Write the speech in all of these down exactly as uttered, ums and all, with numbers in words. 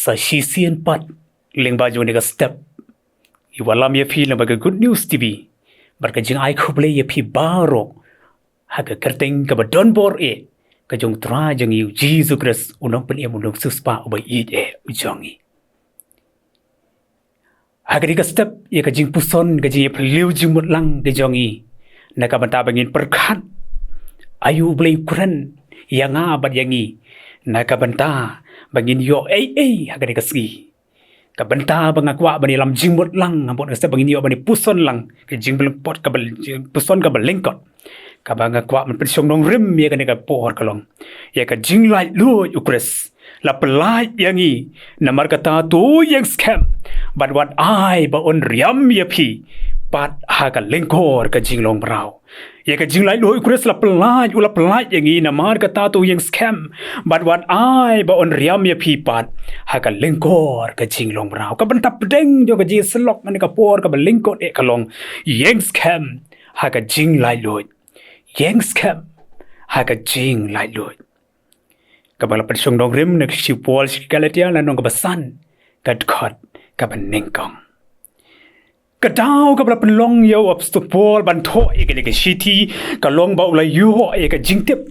Sa shisien pat lyngba jong kane ka step, ngi wallam ïa phi lyngba ka Good News T V bad ka jingai khublei ïa phi baroh ha ka kyrteng kaba don bor eh ka jong u Trai jong ngi u Jisu Khrist, u nongpynim, u nongsiewspah uba ïeit eh u jong ngi. Ha kane ka step ïa ka jingpuson, ka jingïaphylliew jingmut lang ka jong ngi, na ka bynta ba ngin pyrkhat aïu U Blei u kren ïa nga bad ïa ngi, na ka bynta ba ngin ïoh ei ei ha kane ka sngi. Ka bynta ba nga kwah ban ïalam jingmut lang, ha kane ka step ba ngin ïoh ban ïapuson lang ka jingpyllong pot kaba, jingpuson kaba lyngkot, kaba nga kwah ban pynshong nongrim ïa kane ka por ka long ïa ka jinglaitluid. U Khrist la pyllait ïa ngi, namar kata to ïeng skhem, bad wat ai ba un riam ïa phi pat ha ka lyngkor ka jinglong mraw. Ïa ka jinglaitluid U Khrist la pyllait, u la pyllait ïa ngi, namar kata to ïeng skhem, bad wat ai ba un riam ïa phi pat ha ka lyngkor ka jinglong mraw. Ka bynta pdeng jong ka jingïasyllok ha kane ka por kaba lyngkot eh ka long, ïeng skhem ha ka jinglaitluid. Ïeng skhem ha ka jinglaitluid. Kaba la pynshong nongrim na ka shithi u Paul sha ki Galatia, lynnong kaba san, ka dkhot kaba nyngkong. Ka daw kaba la pynlong ïa u Apostol Paul ban thoh ïa kane ka shithi ka long ba u la ïoh ïa ka jingtip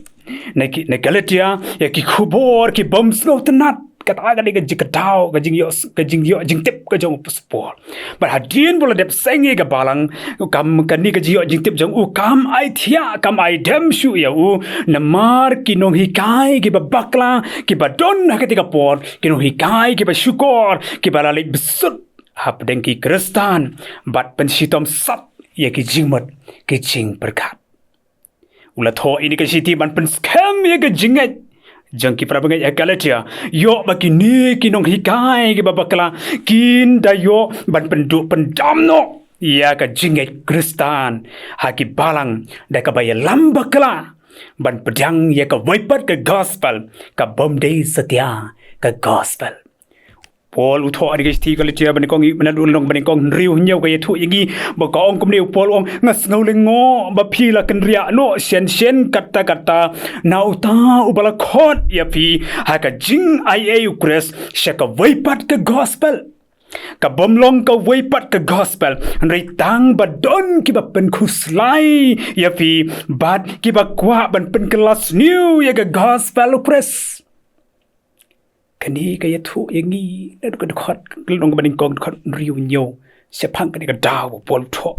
na ki, na Galatia, ïa ki khubor ki bym sngewtynnat. Kata ka dei ka jing, ka daw, ka jingïoh, ka jingïoh jingtip ka jong u Apostol Paul. Bad hadien ba u la dep seng ïa ka balang, kam, kane ka jingïoh jingtip jong u kam ai thiah, kam ai dem shuh ïa u, namar ki nonghikai kiba bakla kiba don ha katei ka por, ki nonghikai kiba shukor, kiba la leit bsut hapdeng ki Khristan bad pynshitom sat ïa ki jingmut ki jingpyrkhat. U la thoh ïa kane ka shithi ban pynskhem ïa ka jingngeit jong ki para bangeit ha Galatia, ïoh ba kine ki nonghikai kiba bakla kin da ïoh ban pynduh pyndam noh ïa ka jingngeit Khristan ha ki balang da kaba ïalam bakla ban pdiang ïa kawei pat ka gospel ka bym dei satia ka gospel. Paul u thoh ha kane ka shithi Galatia banyngkong, naduh lynnong banyngkong hynriew hynñiew ka ïathuh ïa ngi ba ka ong kumne u Paul, u ong, nga sngew lyngngoh ba phi la kynriah noh shen shen katta katta na uta uba la khot ïa phi ha ka jingaiei U Khrist sha kawei pat ka gospel ka bym long kawei pat ka gospel, hynrei tang ba don kiba pynkhuslai ïa phi bad kiba kwah ban pynkylla sniew ïa ka gospel U Khrist. Kane ka ïathuh ïa ngi naduh ka dkhot, ka lynnong banyngkong, dkhot hynriew hynñiew shaphang kane ka daw ba u Paul u thoh.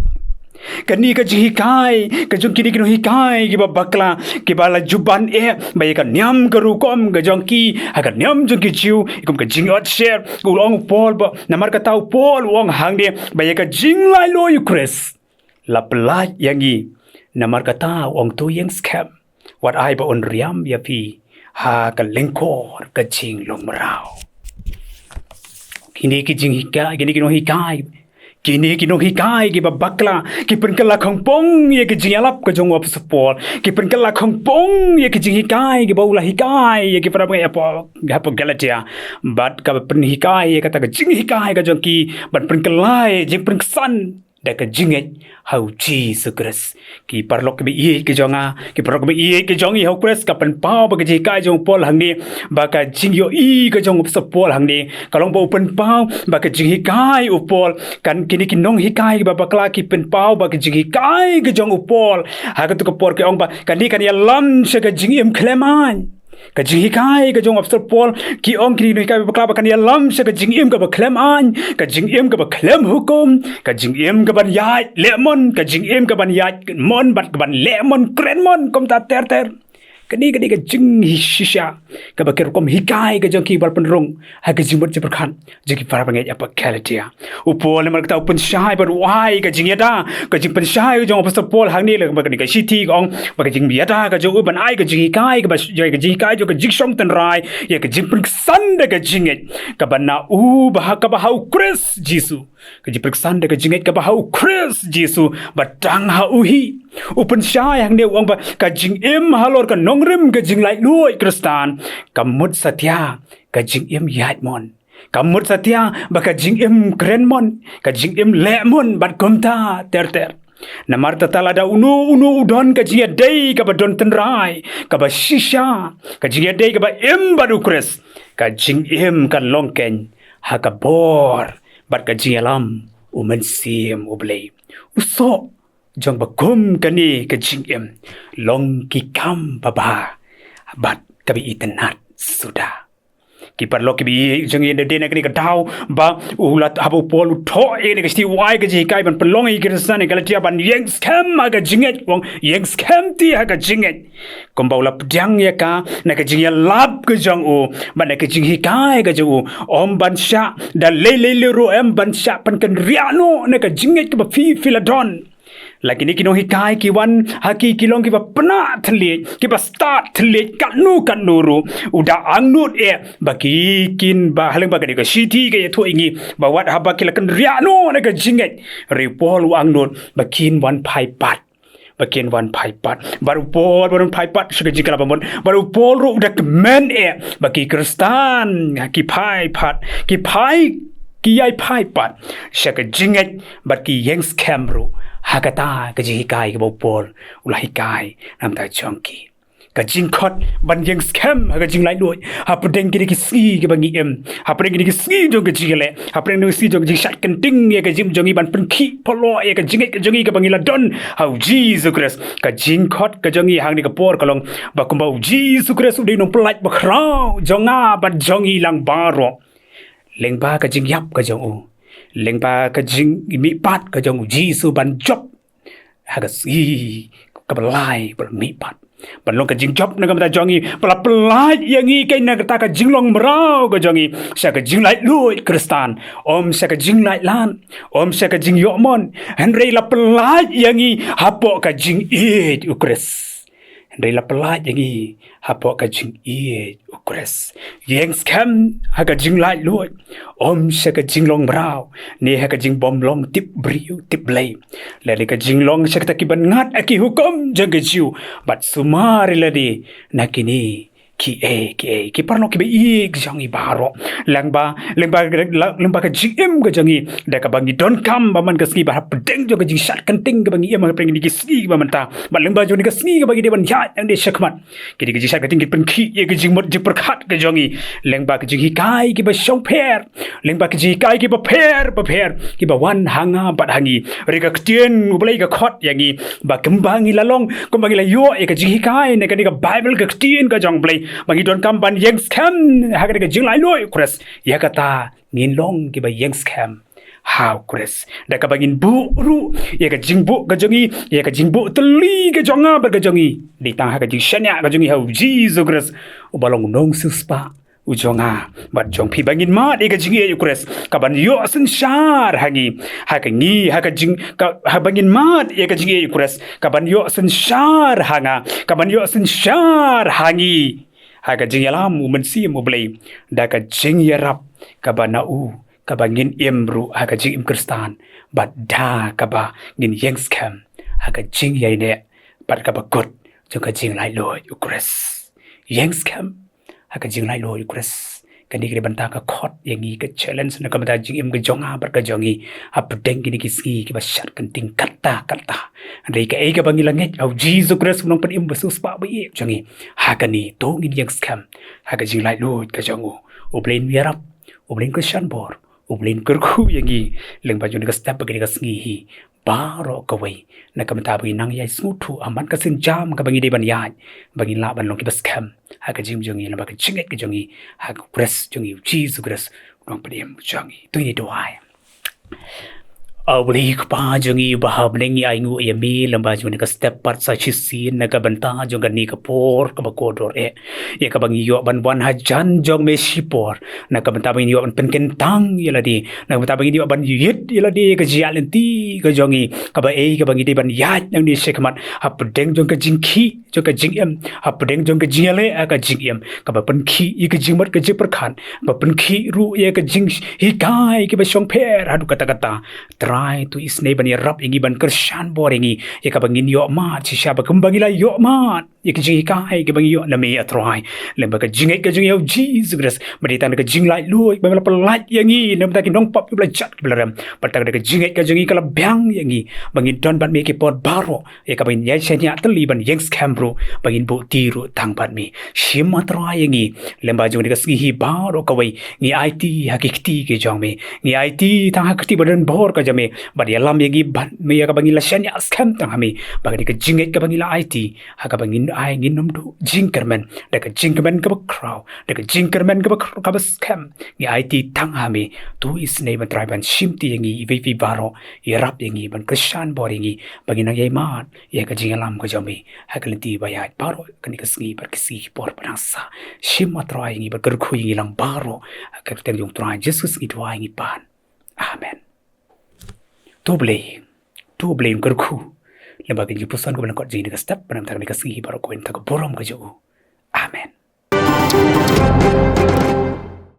Kane ka jinghikai ka jong kine ki nonghikai kiba bakla, kiba la ju ban eh ba ïa ka niam ka rukom ka jong ki ha ka niam jong ki Jiw, kum ka jingïohsher, u ong u Paul ba, namar kata u Paul u ong hangne ba ïa ka jinglaitluid U Khrist la pyllait ïa ngi, namar kata u ong to ïeng skhem, wat ai ba un riam ïa phi ha ka lyngkor ka jinglong mraw. Kine ki jinghikai, kine ki nonghikai, kine ki nonghikai kiba bakla ki pynkylla khongpong ïa ki jingïalap ka jong u Apostol Paul, ki pynkylla khongpong ïa ki jinghikai kiba u la hikai ïa ki para bangeit hapoh, hapoh Galatia, bad kaba pynhikai ïa kata ka jinghikai ka jong ki ban pynkylla ïa ka jingpynksan da ka jingngeit ha u Jisu Khrist. Ki paralok kiba ïeit ki jong nga, ki paralok kiba ïeit ki jong i ha u Khrist, ka pynpaw ba ka jinghikai jong u Paul hangne, ba ka jingïohi ka jong u Apostol Paul hangne ka long ba u pynpaw ba ka jinghikai u Paul, kan kine ki nonghikai kiba bakla ki pynpaw ba ka jinghikai ka jong u Paul ha katu ka por ki ong ba kane kan ïalam sha ka jingim khlem aiñ. Ka jinghikai ka jong u Apostol Paul, ki ong kine ki nonghikai ba bakla, ba kan ïalam sha ka jingim kaba khlem aiñ, ka jingim kaba khlem hukum, ka jingim kaban ïaid leh mon, ka jingim kaban ïaid mon bad kaban leh mon kren mon kumta ter ter. Kane ka dei ka jingshisha kaba ki rukom hikai ka jong ki ba la pynrung ha ka jingmut jingpyrkhat jong ki para bangeit hapoh Galatia. U Paul namar kata u pynshai bad u ai ka jingïada, ka jingpynshai ka jong u Apostol Paul hangne lyngba kane ka shithi ka ong ba ka jingïada ka jong u ban ai ka jinghikai kaba sh-, ka jinghikai jong ka jingshong tynrai ïa ka jingpynksan da ka jingngeit kaba na u, ba ha, kaba ha u Khrist Jisu. Ka jingpynksan da ka jingngeit kaba ha u Khrist Jisu, ba tang ha u hi. U pynshai hangne u ong ba ka jingim halor ka nongrim ka jinglaitluid Khristan ka mut satia ka jingim ïaid mon. Ka mut satia ba ka jingim kren mon, ka jingim leh mon bad kumta ter ter. Namar kata lada uno uno u don ka jingïadei kaba don tynrai, kaba shisha, ka jingïadei kaba im bad U Khrist, ka jingim kan long kein ha ka bor bad ka jingïalam U Mynsiem U Blei. U soh jong ba kum kane ka jingim long ki kam babha bad kaba itynnad suda. Ki paralok kiba ïeit jong ngi, na kane ka daw ba u la, haba u Paul u thoh ïa kane ka shithi, u ai ka jinghikai ban pynlong ïa ki Khristan ha Galatia ban ïeng skhem ha ka jingngeit, u ong ïeng skhem te ha ka jingngeit. Kumba u la pdiang ïa ka na ka jingïalap ka jong u bad na ka jinghikai ka jong u, ym ban shah da lei lei ruh, ym ban shah pynkynriah noh na ka jingngeit kaba phi phi la don. La kine ki nonghikai ki wan ha ki, ki long kiba pynah thylliej, kiba stad thylliej katno katno ruh. U da angnud eh ba ki, kin ba, ha lyngba kane ka shithi ka ïathuh ïa ngi ba wat haba ki la kynriah noh na ka jingngeit, hynrei u Paul u angnud ba kin wan phai pat. Ba kin wan phai pat. Bad u Paul, bad u wan phai pat sha ka jingkylla bamut. Bad u Paul ruh u da kmen eh ba ki Khristan ki phai pat, ki phai, ki ïai phai pat sha ka jingngeit bad ki ïeng skhem ruh ha kata ka jinghikai kaba u Paul u la hikai na ka bynta jong ki. Ka jingkhot ban ïeng skhem ha ka jinglaitluid hapdeng kine ki sngi kiba ngi im, hapdeng kine ki sngi jong ka jingïaleh, hapdeng kine ki sngi jong ka jingshad kynting ïa ka jingim jong ngi, ban pynkhih pynlong ïa ka jingngeit ka jong ngi kaba ngi la don ha U Jisu Khrist. Ka jingkhot ka jong ngi hangne ka por ka long ba kumba U Jisu Khrist u dei u nongpyllait bakhraw jong nga bad jong ngi lang baroh. Lyngba ka jingïap ka jong u, lyngba ka jingmihpat ka jong U Jisu ban jop ha ka sngi kaba lai ba la mihpat, ban long ka jingjop na ka bynta jong ngi, ba la pyllait ïa ngi kein na kata ka jinglong mraw ka jong ngi sha ka jinglaitluid Khristan, ym sha ka jinglaitlan, ym sha ka jingïohmon, hynrei la pyllait ïa ngi hapoh ka jingïeit U Khrist. Hynrei la pyllait ïa ngi hapoh ka jingïeit U Khrist. Ïeng skhem ha ka jinglaitluid, ym sha ka jinglong mraw, ne ha ka jingbymlong tip briew tip Blei, lane ka jinglong sha kita kiban ngat ha ki hukum jong ki Jiw, bad sumar ïa lade na kine kiei kiei. Ki paralok kiba ïeit jong ngi baroh, lyngba, lyngba, lyngba ka jingim ka jong ngi, da kaba ngi donkam ba man ka sngi ba hapdeng jong ka jingshad kynting kaba ngi im hapdeng kine ki sngi kiba mynta, bad lyngba jong kane ka sngi kaba ngi dei ban ïaid nangne shakhmat, kine ki jingshad kynting ki pynkhih ïa ka jingmut jingpyrkhat ka jong ngi lyngba ka jinghikai kiba shongpher, lyngba ka jinghikai kiba pher bapher kiba wan ha nga bad ha ngi. Hynrei ka ktien U Blei ka khot ïa ngi ba kumba ngi la long, kumba ngi la ïoh ïa ka jinghikai na kane ka Baibl, ka ktien ka jong U Blei, ba ngi donkam ban ïeng skhem ha kane ka jinglaitluid U Khrist, ïa kata ngin long kiba ïeng skhem ha U Khrist. Da kaba ngin buh ruh ïa ka jingbuh ka jong ngi, ïa ka jingbuh tylli ka jong nga bad ka jong ngi, dei tang ha ka jingshaniah ka jong ngi ha U Jisu Khrist, uba long u nongsiewspah u jong nga bad jong phi, ba ngin mad ïa ka jingïeit U Khrist kaban ïoh synshar ha ngi, ha ka ngi, ha ka jing, ka, ha, ba ngin mad ïa ka jingïeit U Khrist kaban ïoh synshar ha nga, kaban ïoh synshar ha ngi, ha ka jingïalam U Mynsiem U Blei, da ka jingïarap kaba na u, kaba ngin im ruh ha ka jingim Khristan, bad da kaba ngin ïeng skhem ha ka jingïaineh bad kaba kut jong ka jinglaitluid U Khrist. Ïeng skhem ha ka jinglaitluid U Khrist. Kane ka dei bynta ka khot ïa ngi, ka challenge na ka bynta jingim ka jong nga bad ka jong ngi hapdeng kine ki sngi kiba shad kynting katta katta. Hynrei kaei kaba ngi la ngeit ha U Jisu Khrist, u nongpynim ba siewspah ba ïeit jong ngi, ha kane to ngin ïeng skhem ha ka jinglaitluid ka jong u. U Blei un ïarap, U Blei un kyrshan bor, U Blei un kyrkhu ïa ngi lyngba jong kane ka step bad kane ka sngi hi baroh kawei, na ka bynta ba ngin nang ïai sngewthuh ha man ka sienjam kaba ngi dei ban ïaid, ba ngin lah ban long kiba skhem ha ka jingim jong ngi, lyngba ka jingngeit ka jong ngi ha U Khrist jong ngi, U Jisu Khrist, u nongpynim jong ngi. To ngin ïa duwai. A U Blei Kpa jong ngi uba ha bneng, ngi ainguh ïa me lyngba jong kane ka step pat sa shisien na ka bynta jong kane ka por kaba kordor eh, ïa kaba ngi ïoh ban wan hajan jong me shipor, na ka bynta ba ngin ïoh ban pynkyntang ïa lade, na ka bynta ba ngin ïoh ban ïit ïa lade, ka jingïaid lynti ka jong ngi, kaba ei kaba ngi dei ban ïaid nangne shakhmat, hapdeng jong ka jingkhih jong ka jingim, hapdeng jong ka jingïaleh ha ka jingim, kaba pynkhih ïa ka jingmut ka jingpyrkhat, ba pynkhih ruh ïa ka jinghikai kiba shongpher haduh katta katta. Trai to isynei ban ïarap ïa ngi, ban kyrshan bor ïa ngi, ïa kaba ngin ïoh mad shisha ba kumba ngi la ïoh mad ïa ka jinghikai kaba ngi ïoh na me, A Trai. Lem bad ka jingngeit ka jong ngi, O Jisu Khrist, bad ïa tang da ka jinglaitluid ba me la pyllait ïa ngi na ka bynta ki nongpop kiba la jot kiba la rem, bad tang da ka jingngeit ka jong ngi ka la biang ïa ngi ba ngin don bad me ki por baroh, ïa kaba ngin ïai shaniah tylli ban ïeng skhem ruh, ba ngin buh ti ruh tang bad me. Shim, A Trai, ïa ngi lem bad jong kane ka sngi hi baroh kawei. Ngi aiti ha ki kti ki jong me, ngi aiti tang ha ka kti ba donbor ka jong me, bad ïalam ïa ngi bad me ïa kaba ngin la shaniah skhem tang ha me, ba kane ka jingngeit kaba ngi la aiti, ha kaba ngin ai, ngin ym duh jingkyrmen, da ka jingkyrmen kaba khraw, da ka jingkyrmen kaba khraw, kaba skhem, ngi aiti tang ha me. To isynei, A Trai, ban shimti ïa ngi iwei pa iwei baroh, ïarap ïa ngi, ban kyrshan bor ïa ngi, ba ngin nang ïai mad ïa ka jingïalam ka jong me ha ka lynti ba ïaid baroh kane ka sngi bad ki sngi ki por ba nang sah. Shim, A Trai, ïa ngi bad kyrkhu ïa ngi lang baroh ha ka kyrteng jong U Trai Jisu Khrist ngi duwai ngi pan. Amen. To Blei, to Blei un kyrkhu lem bad kane ka jingpuson kaba la kot jong ngi ha kane ka step, bad na ka bynta kane ka sngi baroh kawei, na ka bynta ka burom ka jong u. Amen.